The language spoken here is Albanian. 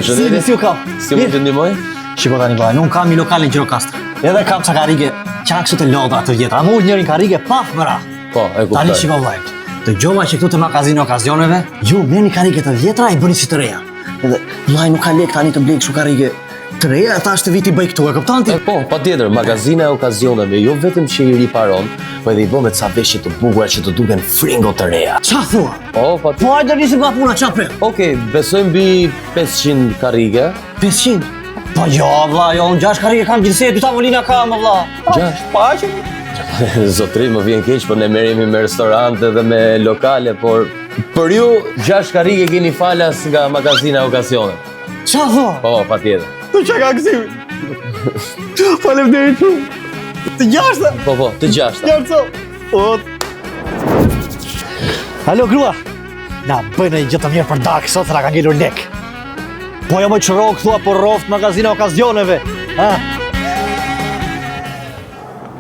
Përshëndetje. Si, si u kam? Si mund të ndihmoj? Shiko tani vllai, unë kam një lokal në Gjirokastër. Edhe kam ca karrige, që janë kështu të lodra të vjetra. Më ul njërin karrige, paf më ra. Po, e kuptoj. Tani shiko vllai. Dëgjova që këtu te magazina e okazioneve, ju merrni karrige të vjetra i bëni si të reja. Edhe vllai nuk ka lek tani të blej kështu karrige të reja, e thashë të vij t'i bëj këtu, e kupton ti? E po, patjetër, magazina e okazioneve jo vetëm që i riparon, po edhe i bën me ca veshje të bukura që të duken fringo të reja. Ça thua? Po, patjetër. Po hajde nisim nga puna, ça pret? Okej, besoj mbi 500 karrige. 500? Po jo, vlla, jo, unë 6 karrige kam gjithsej, dy tavolina kam, vlla. Gjashtë? Po aq? Zotri, më vjen keq, po ne merremi me restorante dhe me lokale, por për ju 6 karrige keni falas nga magazina e okazioneve. Ça thua? Po, patjetër. Të që ka kësimi? Faleminderit shumë. Të gjashta? Po, po, të gjashta. Gjashtë so. Po. Alo, grua. Na bëj një gjë të mirë për darkë sot, se na ka ngelur lek. Po jo më çrrok, thua, po rroftë magazina e okazioneve. Ha?